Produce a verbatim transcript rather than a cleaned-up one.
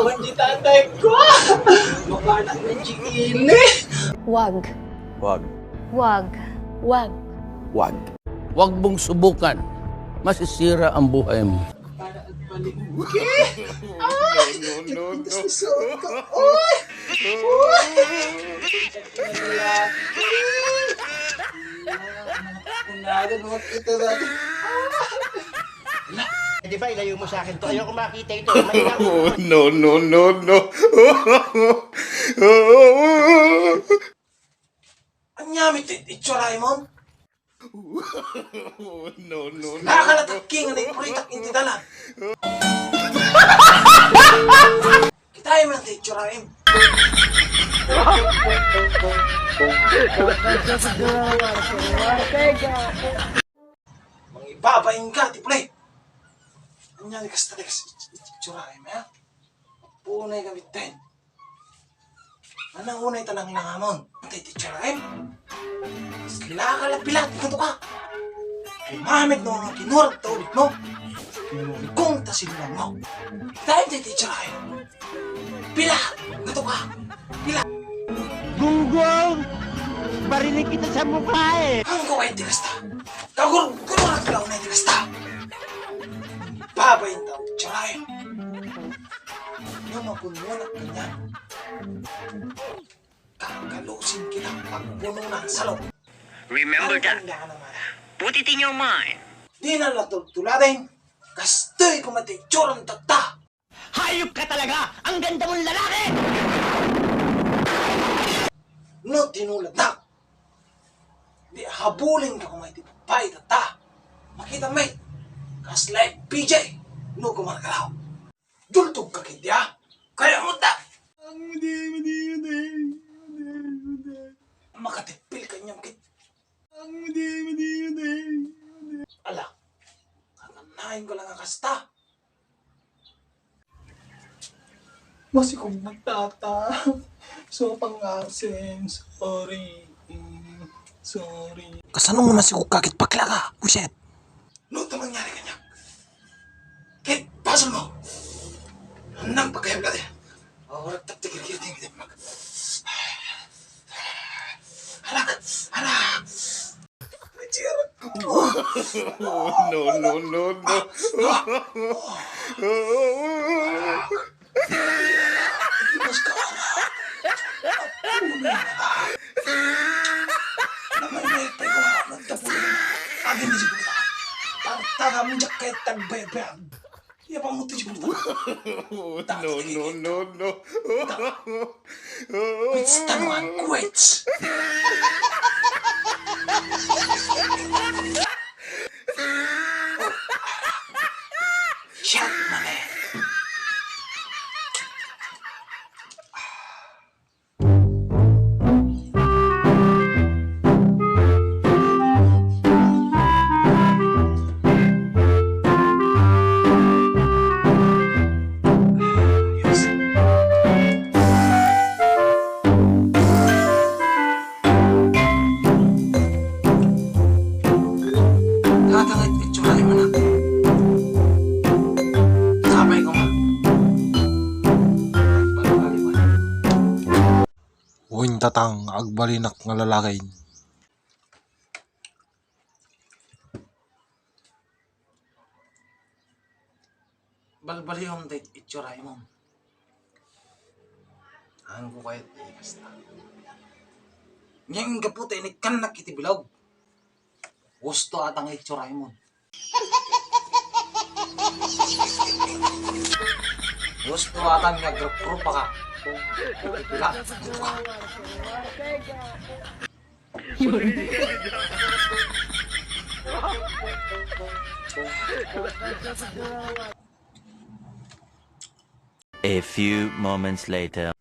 Wan di tatay ko! Makanak ng chikili! Wag. Wag. Wag. Wag. Wag. Wag mong subukan. Masisira ang buhay mo. Para at paligid. Ay! Pintas na sa ulo ko. Uy! Uy! Kunada, mga kita natin. Di ba, ilayo mo sa akin to? Ayoko makita ito. May No, no, no, no. Anya mi ti itsura mo? No, no, no. Nakalatak king na ipuritak inti dalan. Kita mo ti itsura mo. Mangibabain ka, ti pule. Anya ni kasta, di kas-, itsura mo, ha? Punay ka biten. Anang unay ta nanglangamon? Antay ti H R M? Sila ka la pilat, ikaw ka. Kumamit no nga kinurag ta ulit mo. Kinurikong ta sinulang mo. Dahil ti H R M. Pila, gato ka. Pila. Gunggong! Barinig kita sa mukha eh! Ang ko kayo ti kasta. Kagur-, kagur-, kagur-, kagur-, kagur-, kagur-, Babain ta, H R M. No makunwanak kanian, kakalusin kita pagpuno ng salog. Remember that. Ang tanda ka naman, ah. Put it in your mind. Di na natultuladen. Kastoy ko mati itsuran tatta. Hayop ka talaga! Ang ganda mong lalaki! No tinulad na. Di habulin ka kumay ti babae tatta. Makita met. Kas like P J. No kumarkaraw. Dultog ka kiti, ah. Kaya mo ta. Ang madi, madi, madi, madi, madi. Makatipil ka niyang kit. Ang madi, madi, madi, madi. Ala. Kakanayon ka lang nga kasta. Masikog na tata. So, pangasim. Sorry. Mm, sorry. Kasano nga masikog ka ket bakla ka? Buset. No, ta mangyari kanya. Ket basol mo. Nang pagkayabla di. Oh, ragtap ti kirkir di, di mag-, Anak! Anak! No, no, no, no. Mas ka, anak! Apuno na. Namay may pagkawa ng tapunan. Agin na siguro. Pagtagam dyak kay tagbayag-bayag. Iya pa mo ti siguro. No, no, no, no. Quits tanuan, quits. Shot, mali. Tatangay ti itsura mo na. Sabay ko nga. Wen tatang, agbalinak nga lalaki. Balbaliwam ti itsura mo. Ang ko kayat ti kasta. Ngem gapu ta inikkannak iti bilog. Husto ata nga itsura mo. Husto ata nga agrup-grupa ka. Iti pila, ito ka. A few moments later.